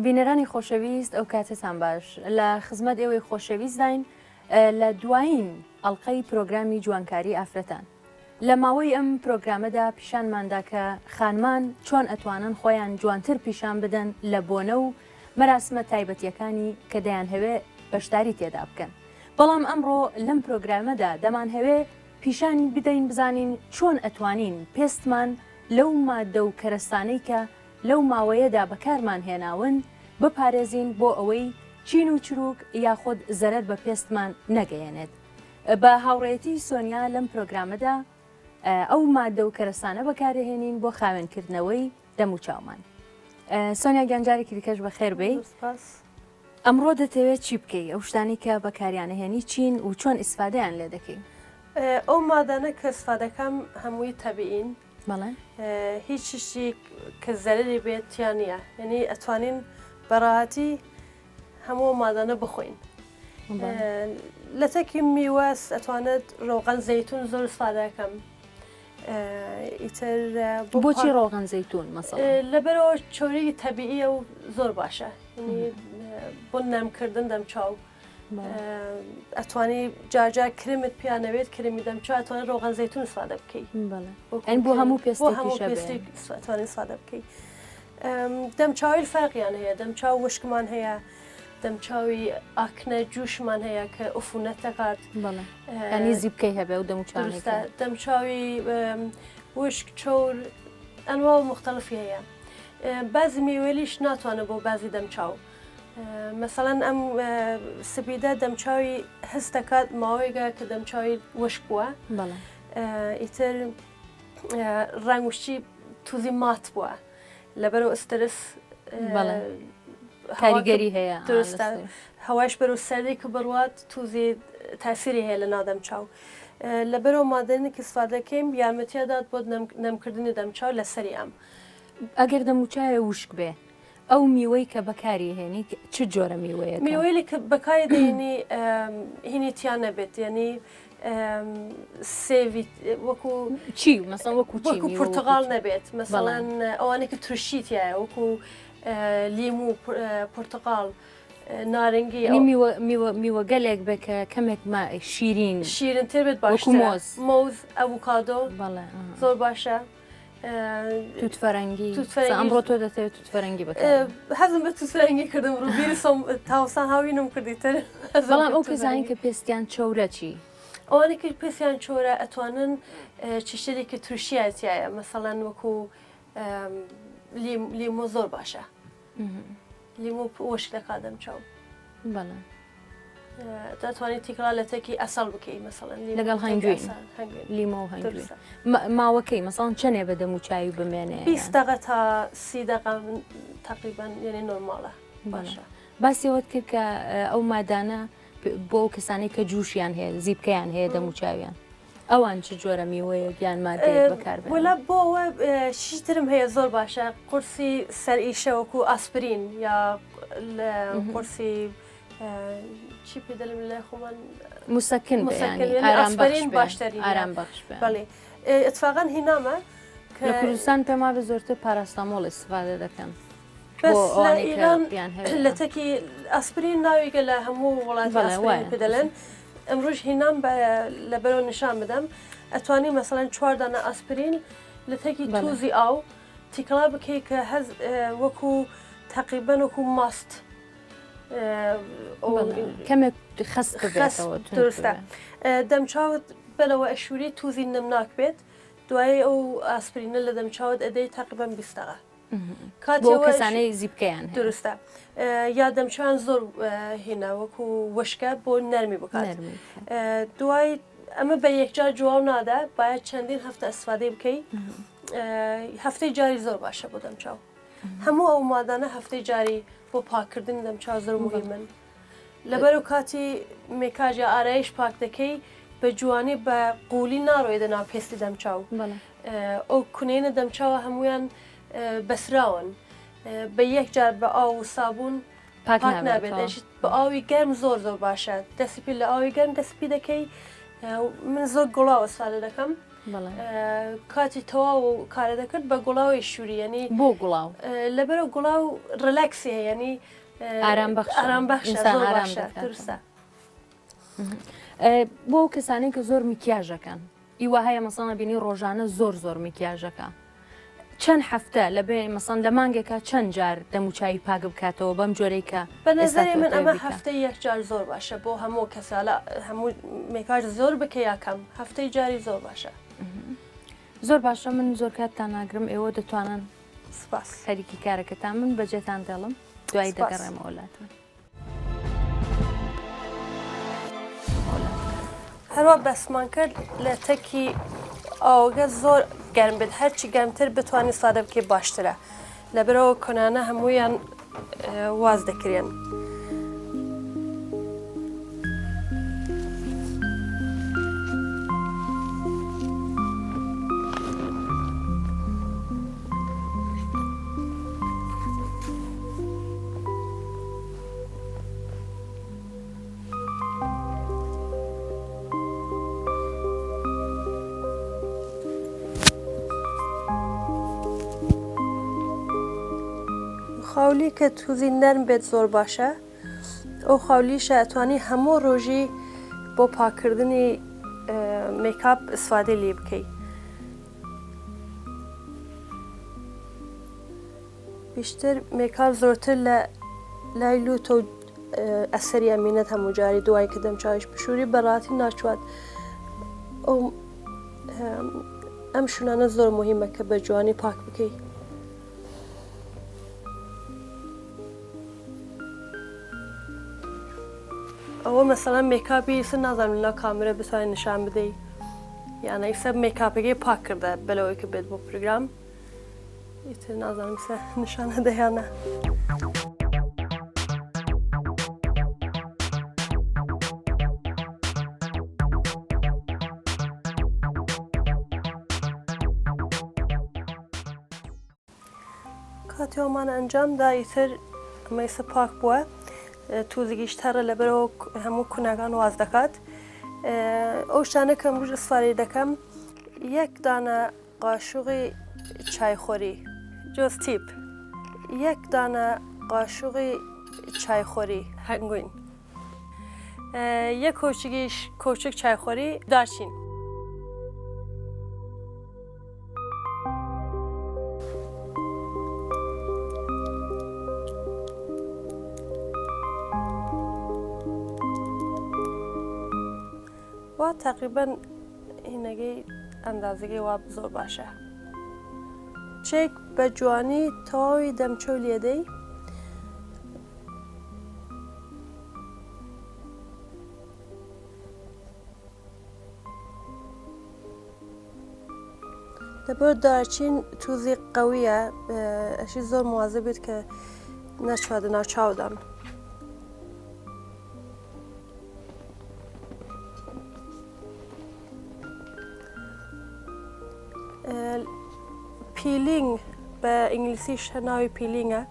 بینەرانی خۆشەویست ئەو کاتەتان باش لە خزمەت ئێوەی خۆشەویستداین لە دوایین ئەڵلقەی پرۆگرامی جوانکاری ئافرەتان لە ماوەی ئەم پرۆگرامەدا پیشانماندا کە خانمان چۆن ئەتوانن خۆیان جوانتر پیشان بدەن لە بۆنە و مەراسمە تایبەتیەکانی کە دەیانهەوێ بەشداری تێدا بکەن بەڵام ئەمڕۆ لەم پرۆگرامەدا دەمانهەوێ پیشانی بدەین بزانین چۆن ئەتوانین پێستمان لەو ماددە و کەرەستانەی کە لەو ماوەیەدا بەکارمان هێناون بپارێزین بۆ ئەوەی چین و چروک یاخود زەرەر بە پێستمان نەگەیەنێت. بە هاوڕێیەتی سۆنیا لەم پرۆگرامەدا ئەو ماددە و کەرەستانە بەکارەهێنین بۆ خاوێنکردنەوەی دەموچاومان. سۆنیا گیان جارێکی دیکەش بەخێر بێی. ئەمڕۆ دەتەوێت چی بکەی؟ ئەو شتانەی کە بەکاریانەهێنی چین و چۆن ئیسفادەیان لێ دەکەی؟ ئەو مادانە کە ئیسفادەکەم هەمووی تەبیعین. بەڵێ. هیچ شتێک کە زەرەری بێت تیا نییە. یعنی ئەتوانین بەڕاهەتی هەموو ئەو مادانە بخۆین. لە تەکی میوەس ئەتوانێت ڕۆغەن زەیتون زۆر ئیسفادە ئەکەم. ئیتر بۆچی ڕۆغەن زەیتون مەسەڵەن؟ لەبەرەوە چۆریی تەبیعیە و زۆر باشە بۆ نەمکردن دەمچاو ئەتوانی جارجار کرمت پیان نەوێت کرمی دەمچاو ئەتوانێت ڕۆغەن زەیتون سادە بکەی بۆ هەموو پێستی ئەتوانین سادە بکەی دەمچاویل فەرقیان هەیە دەمچاو وشکمان هەیە دەمچاوی ئاکنە جوشمان هەیە کە ئوفونەت دەکات ینی زیپکەی هەبێ و دەموچاوی دەمچاوی وشک چەور ئەنوا و مختلفی هەیە بازی میوەلیش ناتوانە بۆ بازی دەمچاو مەسەڵەن ئەم سپیدە دەمچاوی هەست دەکات ماوەیەگە کە دەمچاوی وشک بووە ئیتر ڕەنگشتی توزی مات بووە لەبەرو ئسترس کاریگەری هەیە درستە هەواش بەرەو سەردی کە بڕوات توزی تاسیری هەیە لە ناو دەمچاو لەبەرەوە مادەنێک استفادەکەیم یارمەتیادات بۆ نەمکردنی دەمچاو لەسەری ئەم ئەگەر دەموچاوێ وشک بێ ئەو میوەی کە بەکاری هێنی چ جۆرە میوەیەکە؟ میوەیلی کە بەکاری دێنی هینی تیا نەبێت یعنی سێوی وەکو چی مەسەڵەن وەکو چی وەکو پرتەقاڵ نەبێت مەسەڵەن ئەوانەی کە ترشی تایە وەکو لیمو پرتەقاڵ نارنگی میوەگەلێک بێ کە کەمێک شیرین شیرنتر بێت باشترە مۆز مۆز ئەڤوکادۆ زۆر باشە. توت فەرەنگی ئەمڕۆ تۆ دەتەوێت توت فەرەنگی بکە حەزم بە توت فەرەنگی کردم ڕووبیری سۆم تاوسان هاوینم کردی تر بەڵام ئەو کەسانی کە پێستیان چەورە چی؟ ئەوانە کە پێستیان چۆرە ئەتوانن چشتێکی ترشیان تایە مەسەڵەن وەکو لیمۆ زۆر باشە لیمۆ وشک دەکات دەم چاو بەڵێ دەتوانێت تیکڵا لە تەکی ئەسەڵ بکەی مەسەڵەن لەگەڵ هەنگوین لیمۆ و هەنگوین ماوەکەی مەسەڵەن چەنێ بە دەم و چاوی بمێنێ 20 دقە تا 30 دقە تقریبا یعنی نۆرماڵە باشە باسی ئەوەت کرد کە ئەو مادانە بۆ ئەو کەسانەی کە جوشیان هەیە زیپکەیان هەیە دەم و چاویان ئەوان چ جۆرە میوەیەک یان مادەیەک بەکاربێنن؟ وەلا بۆ ئەوە شتی ترم هەیە زۆر باشە قورسی سەر ئیشە وەکو ئاسپرین یا قورسی چی پێ دەلم لای خۆمان مسەکن مسەکن ئاسپرین باشترین ئارام بەخش بەڵێ اتفاقا هینامە لە کوردستان پێم وابێ زۆرتر پاراستامۆڵ استفادە دەکەن بەس لە ئێران لە تەکی ئەسپرین ناویگە لە هەموو وڵاتی ئەسپرین پێ دەلێن ئەمڕۆژ هینام لەبەرەوە نیشان بدەم ئەتوانی مەسەڵەن چوار دانە ئەسپرین لە تەکی توزی ئاو تیکڵا بکەی کە هەز وەکو تەقریبەن وەکو ماست کەمێک خەست ببێتەوە درستە دەمچاوت بەلەوە ئەشوری توزی نمناک بێت دوای ئەو ئاسپرینە لە دەمچاوت ئەدەی تەقریبەن 20 دقە بۆ کەسانەی زیپکەیان هەیە. دروستە یا دەمچویان زۆر هینا وەکو وشکە بۆ نەرمی بکات دوای ئەمە بە یەکجار جواب نادا باید چەندین هەفتە ئەسفادەی بکەی هەفتەی جاری زۆر باشە بۆ دەمچاو هەموو ئەو مادانە هەفتەی جاری بۆ پاکردنی دەمچاو زۆر مهمن لەبەر و کاتی مێکاج یا ئارایش پاک دەکەی بە جوانی بە قولی ناڕۆی دەناو پێستی دەمچاو ئەو کونەینە دەمچاوە هەمویان بەسراون بە یەک جار بە ئاو و سابوون پاک نابێت ئەشت بە ئاوی گەرم زۆر زۆر باشە دەستی پێ لە ئاوی گەرم دەست پێ دەکەی من زۆر گوڵاو ئەسفادە دەکەم. کاتی تەواو کارە دەکرد بە گوڵاوی شووری ینی بۆ گوڵاو لەبەرە گوڵاو relax ی هەیە ینی ئارام بەخش ئارام بەخش درسە بۆ کەسانی کە زۆر میکیاژەکەن ئیوا هەیە مەسەڵەن بینی ڕۆژانە زۆر زۆر میکیاژەکە چەند هەفتە لە بێ مەسەن لە مانگێکا چەند جار دەموچاوی پاک بکاتەوە بەم جۆرەی کە بە نەزەری من ئەمە هەفتەی یەک جار زۆر باشە بۆ هەموو کەسە لە هەموو مێکاج زۆر بکە یا کەم هەفتەی جاری زۆر باشە. زۆر باشە من زۆر کاتتان ناگرم ئێوە دەتوانن سپاس خەریکی کارەکەتان من بەجێتان دێڵم دوایی دەگەڕێمەوە لاتان. هەروە بەسمان کرد لە تەکی ئاوەکە زۆر گەرم بێت هەرچی گەرمتر بتوانانی سادە بکەی باشترە لەبەرەوە کۆنانە هەمویان واز دەکرێن. خاولی کە توزی نەرم بێت زۆر باشە ئەو خاولیشە ئەتوانی هەموو ڕۆژی بۆ پاکردنی مێکاپ ئیسفادەی لێ بکەی. بیشتر مێکاپ زۆرتر لە لای لوتە و ئەسەری ئەمینەت هەموو جاری دوای کە دەمچاویش بشووری بەڕاتی ناچوات ئەو ئەم شوونانە زۆر مهمە کە بە جوانی پاک بکەی. ئەوە مەسەڵەن مێکاپی ئیسە نازانم لەناو کامرە بتوانین نیشان بدەی یانە ئیسە مێکاپەکەی پاک کردە بەلەوەی کە بێت بۆ پرۆگرام ئیتر نازانم ئیسە نیشانە دەیانە. کاتی ئەومان ئەنجام دا ئیتر ئەمە ئیسە پاک بووە توزگیش تەڕە لەبەرەوە هەموو کونەکان واز دەکات ئەو شتانە کە ئەمڕۆژ ئیسفادەی دەکەم یەک دانە قاشوغی چایخۆری جۆز تیپ یەک دانە قاشوغی چایخۆری هەنگوین یەک کۆچگیش کۆچک چایخۆری دارچین. وا تقریبا هینەکەی ئەندازەکەی وا زۆر باشە چێک بە جوانی تەواوی دەمچەو لێدەی لەبەر دارچین توزی قەویە ئەشی زۆر موازە بێت کە نەچوادە ناو چاودان. peeling بە ئینگلیسیش ناوی peeling ە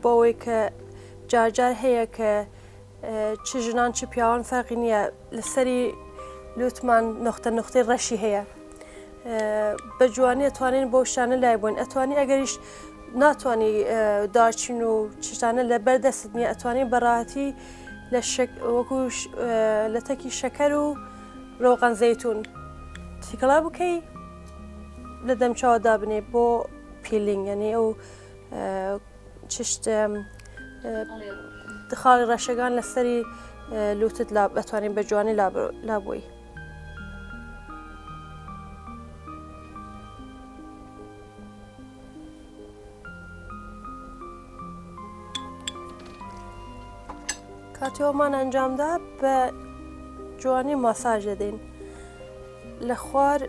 بۆ ئەوەی کە جارجار هەیە کە چ ژنان چ پیاوان فەرقی نییە لەسەری لوتمان نوختە نوختەی ڕەشی هەیە بە جوانی ئەتوانین بۆ شتانە لای بوون ئەتوانی ئەگەریش ناتوانانی داچین و چشتانە لە بەر دەست نییە ئەتوانی بەڕاتی لە وەکو لە تەکی شەکەر و ڕۆغەن زەیتون تیکەڵا بکەی لە دەمچاوە دابنێ بۆ peeling یعنی ئەو چشت خاڵی ڕەشەکان لەسەری لوتت لا ئەتوانین بە جوانی لابووی. کاتی ئەومان ئەنجامدا بە جوانی ماساژ دەدەین لە خوار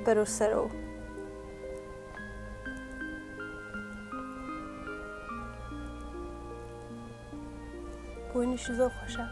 بەرەو سەرەوە. بۆنیشی زۆر خۆشە.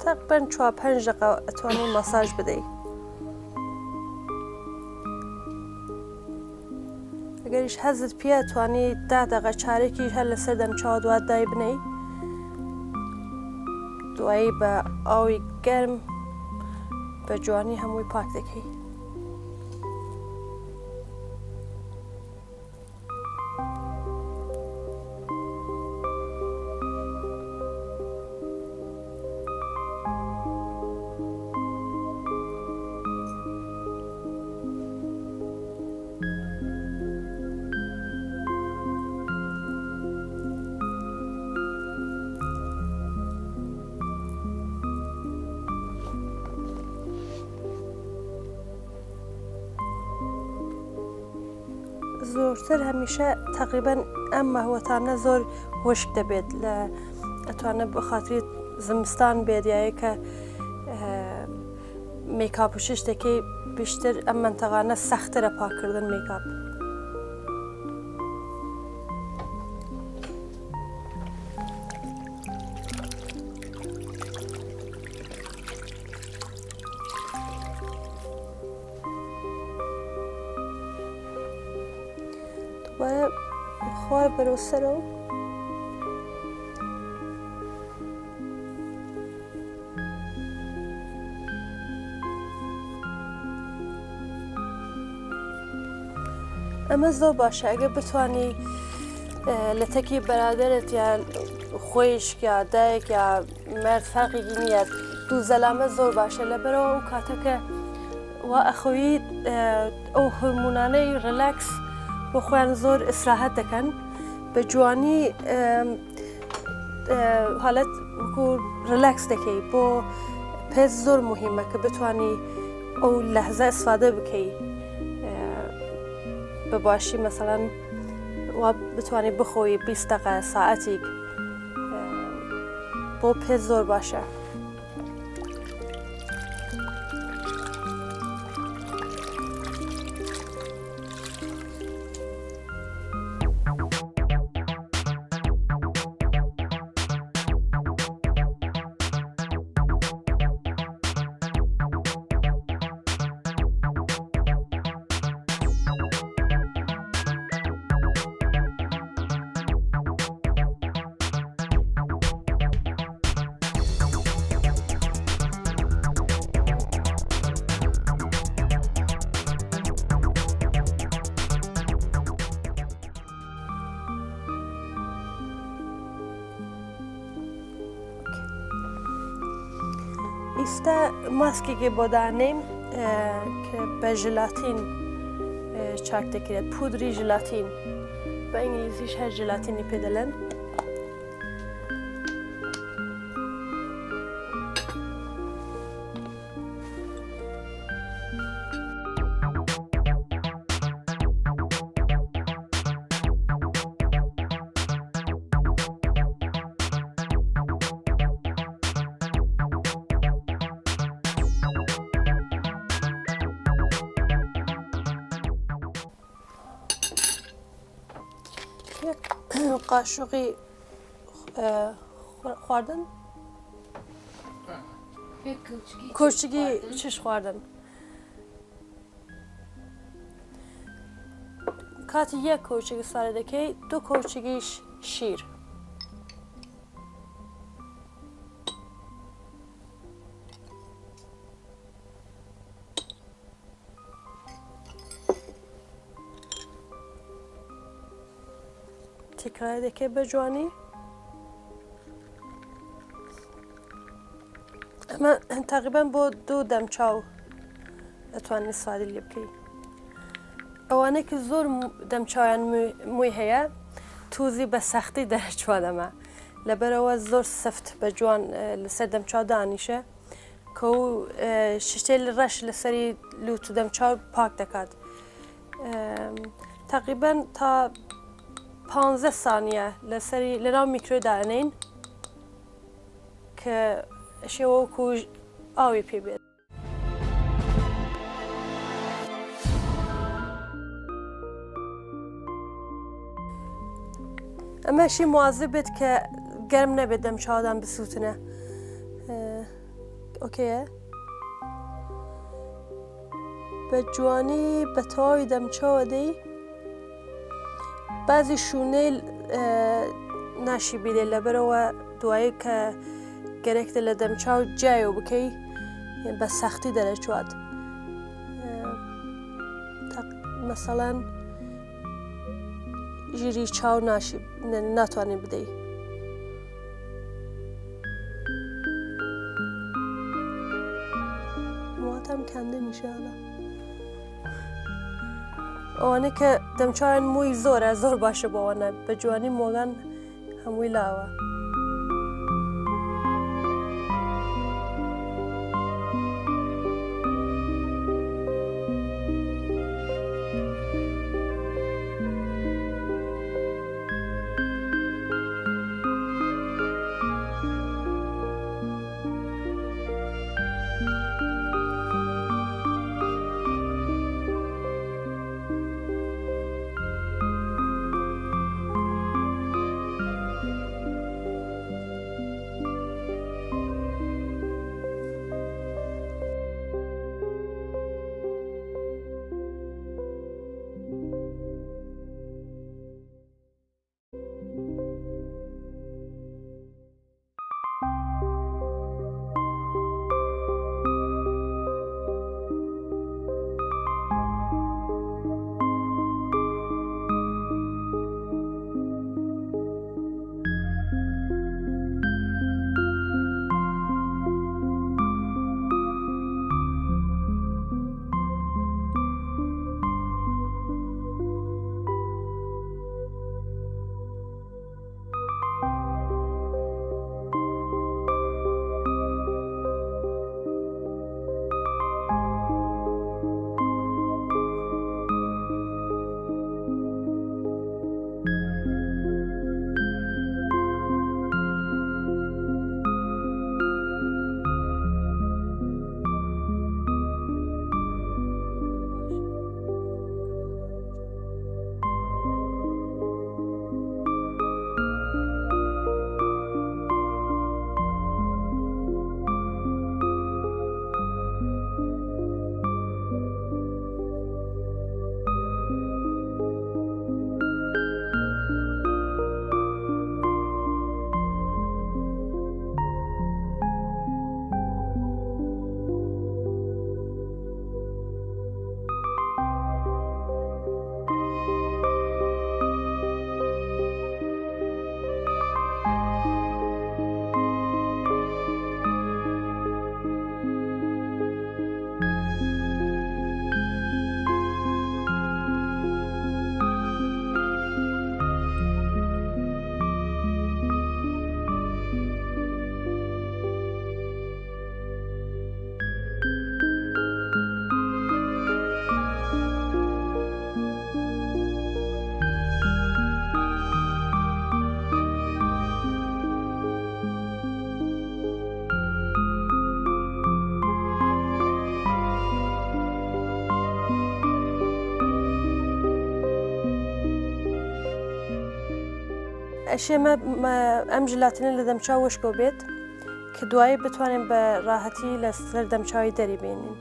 تەقریبەن چوار پێنج دەقە ئەتوانی مەساج بدەی. ئەگەریش حەزت پێیە توانی دا دەقە چارێکیش هەر لەسەر دەمچاوت وا دای بنەی دوایی بە ئاوی گەرم بە جوانی هەمووی پاک دەکەی. زۆرتر هەمیشە تقریبان ئەم مەهوەتانە زۆر وشک دەبێت لە ئەتوانە بەخاتری زمستان بێت یایە کە میکاپ و شتێکی بیشتر ئەم منتەغانە سەخترە پاکردن میکاپ. دوبارە خوار بەرەو سەرەوە. ئەمە زۆر باشە ئەگەر بتانی لە تەکی بەرادەرت یا خۆیشک یا دایک یا مەرد فەرقێکی نییە دوو زەلامە زۆر باشە لەبەرەوە ئەو کاتەکە وا ئەخەوی ئەو هۆرمونانەی ڕێلاکس بۆ خۆیان زۆر ئیسراحەت دەکەن بە جوانی حالەت وەکو ڕێلاکس دەکەی بۆ پێست زۆر مهمە کە بتانی ئەو لەحزە ئیسفادە بکەی بە باشی مەسەڵەن وا بتوانێت بخۆی 20 دقە ساعەتێک بۆ پێست زۆر باشە. ئیستا ماسکێکی بۆ دانێم کە بە ژلاتین چاک دەکرێت پودری ژلاتین بە ئینگلیزیش هەر ژلاتینی پێ دەلێن. قاشقی خواردن کۆچگی چش خواردن کاتی یەک کۆچگی سارە دەکەی دوو کۆچگیش شیر تکرار دەکەی بە جوانی ئەمە تقریبان بۆ دوو دەمچاو ئەتوانین سوادی لێ بکەی ئەوانەی کە زۆر دەمچاویان موی هەیە توزی بە سەختی دەرەچوە دەمە لەبەرەوە زۆر سفت بە جوان لەسەر دەمچاو دانیشە کە و شتێ ڕەش لەسەری لوت و دەمچاو پاک دەکات تقریبا تا پ سانیە لەسەری لەناو میکرۆی دانین کە شێوەکو ئاوی پێ بێت. ئەمەشی موازب بێت کە گەرم نەبێت دەمچاودان بسووتنە. ئۆکەیە بە جوانی بە تەواوی دەمچەوە دەی بازی شوونەیل ناشی بیرێ لەبەرەوە دوایی کە گەرەکتە لە دەمچاو جایەوە بکەی بە سەختی دەرەچوات مەسەڵەن ژیری چاو ناشی ناتوانێت بدەی. مواتم کنده میشه حالا ئەوانەی کە دەمچویان مووی زۆرە زۆر باشە بۆ ئەوانە بە جوانی مۆگان هەمووی لاوە. ئەشێمە ئەم ژلاتنە لە دەمچاو وشکۆ بێت کە دوایی بتوانین بە ڕاهەتی لە سەر دەمچاوی دەری بێنین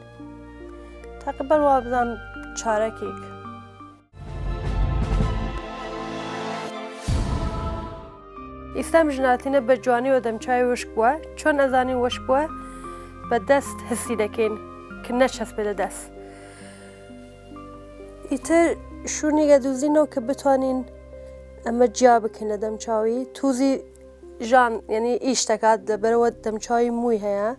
تاقیبەر وا بزانم چارەکێک. ئیستا ئەم ژناتینە بە جوانیەوە دەمچوی وشک بووە چۆن ئەزانین وشک بووە بە دەست هەستی دەکەین کە نەچەسپێ لە دەست ئیتر شوونی گەدوزینەوە کە بتوانین ئەمە جیا بکەین لە دەمچوی توزی ژان یعنی ئیش دەکات لەبەرەوە دەمچوی مووی هەیە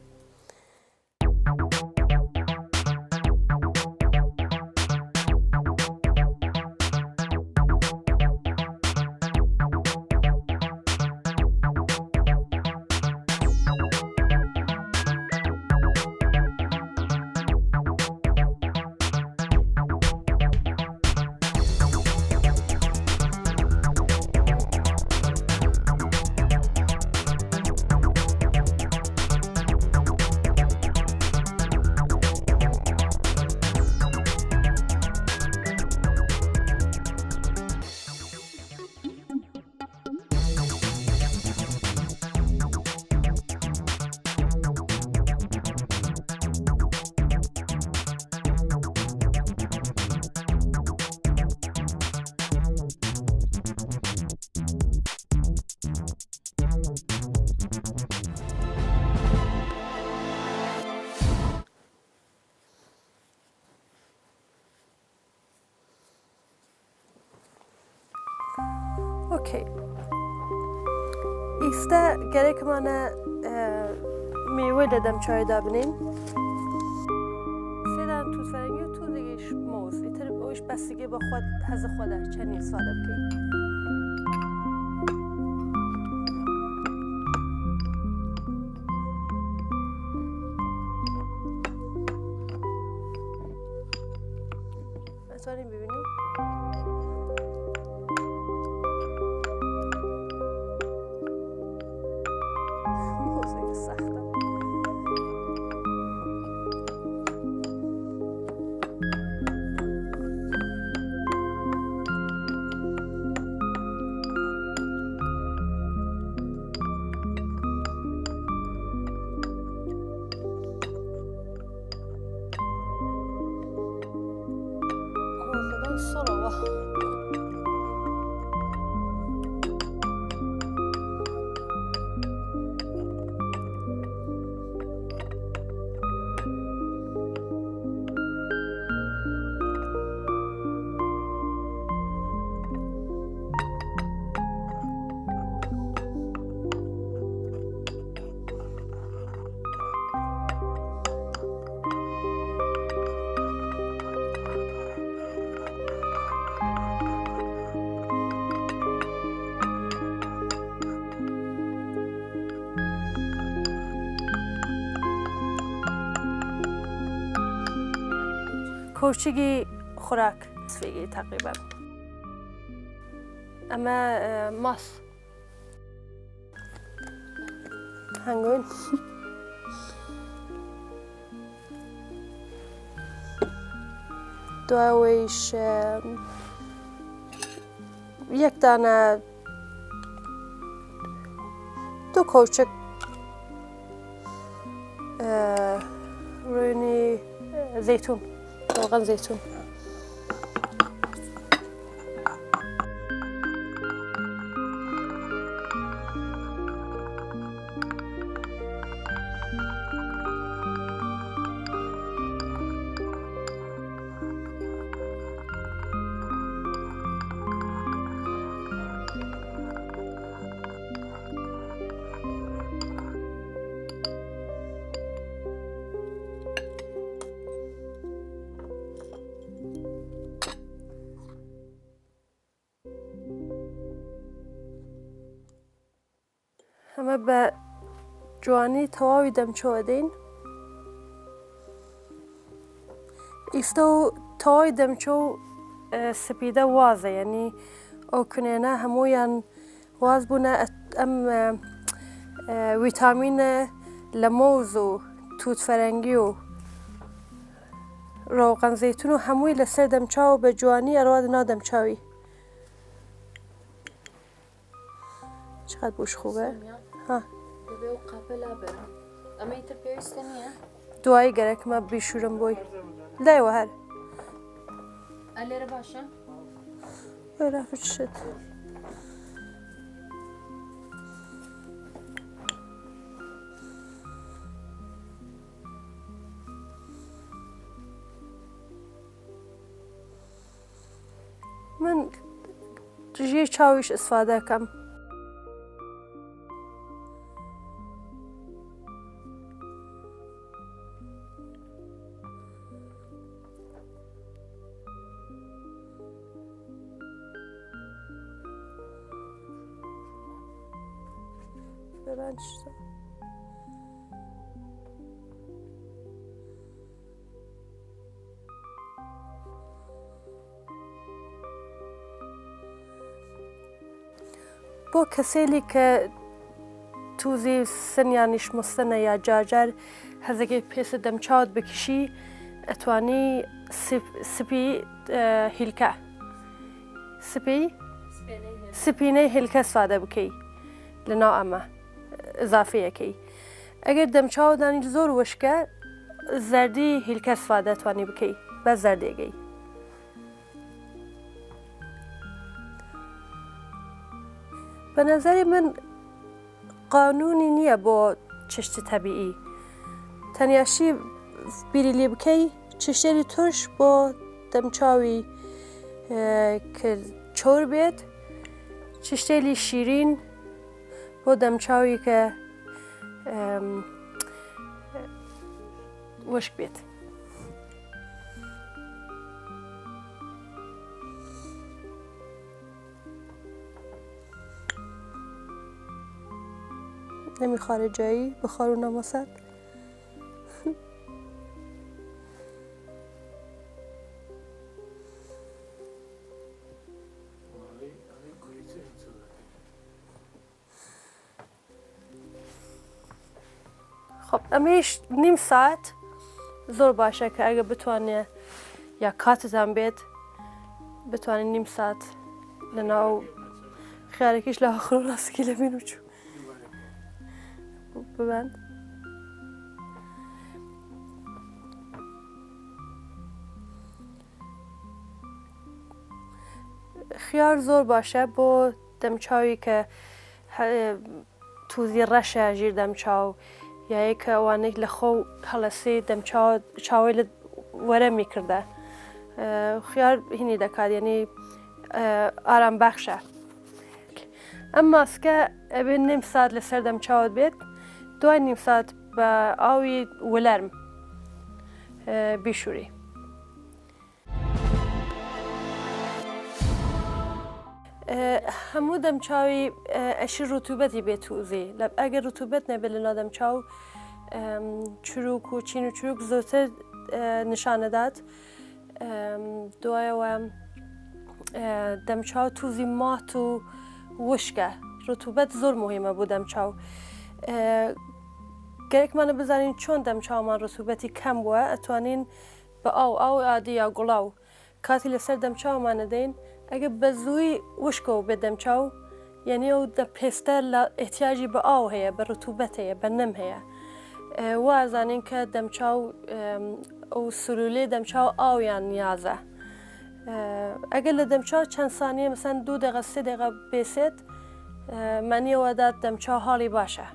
Okay ئیستا گەرەکمانە میوە لە دەمچوی دابنین سێدان تووسەرەنگی و توزێکیش مۆز ئیتر ئەوش بەسگێ بە خۆت حەزە خۆدا چەندی سوادە بکەیت. ئەتوانی ببینی؟ سەختە. کەوچگی خوراک سفیگی تقریبا ئەمە ماس هەنگوین دوایەوەیش یەک دانە دوو کەوچک ڕوێنی زەیتون ڕۆغەن زەیتون. ئەمە بە جوانی تەواوی دەمچۆ ئەدەین ئیستە و تەواوی دەمچۆ و سپیدە وازە یعنی ئەو کنێنە هەمویان واز بوونە ئەم ویتامینە لە مۆز و توت فەرەنگی و ڕۆغەن زەیتون و هەمووی لەسەر دەمچاو بە جوانی ئەڕوا ناو دەمچاوی چقدر بوش خوبە ها دەبێ و قاپە لابەرم ئەمەی تر پێویستە نییە دوایی گەرەکمە بیشورم بۆی لایوە هەر لێرە باشە وێرا شت. من ژیر چاویش ئیسفادەکەم. ببند بۆ کەسێلی کە توزی سنیانیش مستنە یا جارجار هەزەکەی پێسە دەمچاوت بکشی ئەتوانی سپی هیلکە سپی سپینەی هیلکە سادە بکەی لەناو ئەمە ئزافەیەکەی ئەگەر دەمچاو دانی زۆر وشکە زەردی هیلکە سفادە توانی بکەی بە زەردێگەی. بە نەزەری من قانونی نییە بۆ چشتی تەبیعی تەنیاشی بیری لێ بکەی چشتێری ترش بۆ دەمچاوی کە چۆر بێت چشتێلی شیرین بۆ دەمچاوی کە وشک بێت. نمیخواره جایی بخارو نماسد خب ئەمەیش نیم ساعت زۆر باشە کە ئەگە بتوانێ یا کاتتان بێت بتوانین نیم سات لە ناو خیارێکیش لە خۆ ڕاستکی لە بین و چوو ببند. خیار زۆر باشە بۆ دەمچاوی کە توزی ڕەشە ژیر دەمچاو یایە کە ئەوانەی لە خۆو هەڵەسی دەمچاو چاوەی لە وەرەمی کردە خیار هینی دەکات یعنی ئارام بەخشە ئەم ماسکە ئەبێ نیم سات لەسەر دەمچاوت بێت دوای نیم سات بە ئاوی ولەرم بیشوری. هەموو دەمچاوی ئەشی ڕوتوبەتی بێت توزی لە ئەگەر ڕوتوبەت نەبێت لە ناو دەمچاو چروک و چین و چروک زۆرتر نیشانەدات دوایەوە دەمچاو توزی مات و وشکە ڕوتوبەت زۆر مهمە بۆ دەمچاو گەرەکمانە بزانین چۆن دەمچاومان ڕوتوبەتی کەم بووە ئەتوانین بە ئاو، ئاوی عادی یا گوڵاو، کاتی لەسەر دەمچاومان ئەدەین، ئەگەر بە زووی وشکەوە بێت دەمچاو، یەنی ئەو دە پێستە لە ئیحتیاجی بە ئاو هەیە، بە ڕتوبەت هەیە، بە نم هەیە. وا ئەزانین کە دەمچاو ئەو سلولەی دەمچاو ئاویان نیازە. ئەگەر لە دەمچاو چەند سانیە مەسەن دوو دەقە سێ دەقە بێسێت، مەنی ئەوە دات دەمچاو حاڵی باشە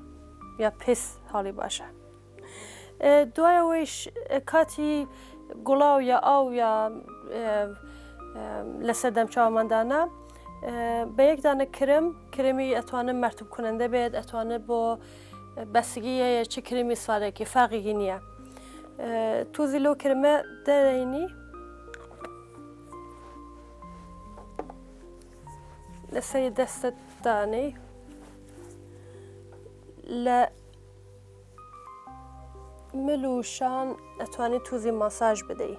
یا پێست حاڵی باشە. دوای ئەوەیش کاتی گوڵاو یا ئاو یا لەسەر دەمچاوماندانە بە یەک دانە کرم کرمی ئەتوانم مەرتوب کنندە بێت ئەتوانێت بۆ بەسگی هەیە چ کرمی سوارێکی فاقیگی نییە توزی لەو کرمە دەرەینی لەسەری دەستت دانەی لە مل و شان ئەتوانی توزی ماساژ بدەی.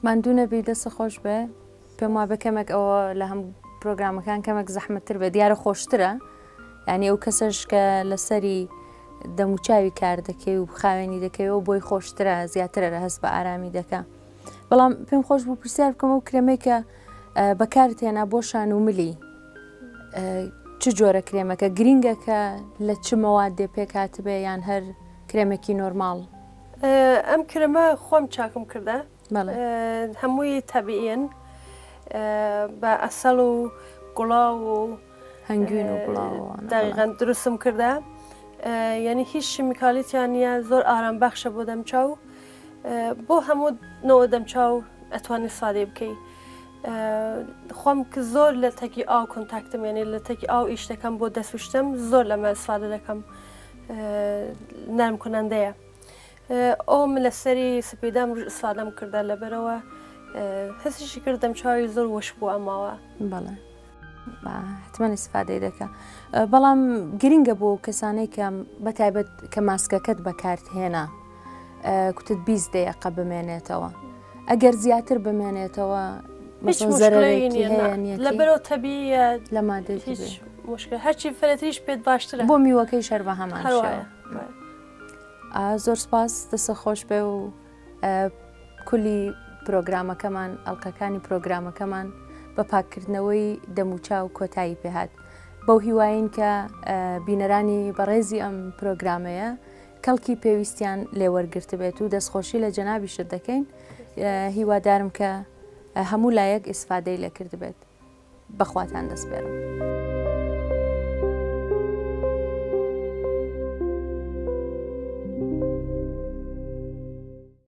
ماندوو نەبی دەست خۆش بێ پێم وابێ کەمێک ئەوە لە هەم پرۆگرامەکان کەمێک زەحمەتتر بێ دیارە خۆشترە یعنی ئەو کەسەش کە لەسەری دەموچاوی کار دەکەی و خاوێنی دەکەیەوە بۆی خۆشترە زیاترە لە هەست بە ئارامی دەکا بەڵام پێم خۆش بوو پرسیار بکەم ئەو کرێمەی کە بەکارت هێنا بۆ شان و ملی چ جۆرە کرێمەکە گرینگە کە لە چ مەوادێ پێک هاتبێ یان هەر کرێمێکی نۆرماڵ؟ ئەم کرێمە خۆم چاکم کردە هەمووی تەبیعین بە ئەسەڵ و گوڵاو و هەنگوین و گوڵاو دقیقا دروستم کردە یعنی هیچ شیمیکالیتیان نییە زۆر ئارام بەخشە بۆ دەمچاو بۆ هەموو نەوە دەمچاو ئەتوانی سادەی بکەی خۆم کە زۆر لە تەکی ئاو contact م یعنی لە تەکی ئاو ئیش دەکەم بۆ دەسوشتم زۆر لەمە استفادە دەکەم نەرم کنندەیە ئەوم لەسەری سپیدەم استفادەم کردە لەبەرەوە هەستیشی کردم چاوی زۆر وش بوو ئەماوە بەڵێ حتمما استفادەی دەکە بەڵام گرنگە بۆ کەسانەی کە بەتایبەت کە ماسکەکەت بەکارت هێنا. کوتت 20 دەیقە بمێنێتەوە ئەگەر زیاتر بمێنێتەوە هیچ زەرەرێکی هەیە نییە لەبەرەوە تەبیە لە مادەی هیچ مشکل هەرچی فرەتریش پێت باشترە بۆ میوەکەی شەر بە هەمان شێوە زۆر سپاس دەسە خۆش بێ و کولی پرۆگرامەکەمان ئەڵلقەکانی پرۆگرامەکەمان بە پاککردنەوەی دەموچاو کۆتایی پێهات بەو هیواین کە بینەرانی بەڕێزی ئەم پرۆگرامەیە کەڵکی پێویستیان لێوەرگرتبێت و دەستخۆشی لە جەنابیشت دەکەین هیوادارم کە هەموو لایەک ئیسفادەی لێکردبێت بەخواتان دەسپێرم.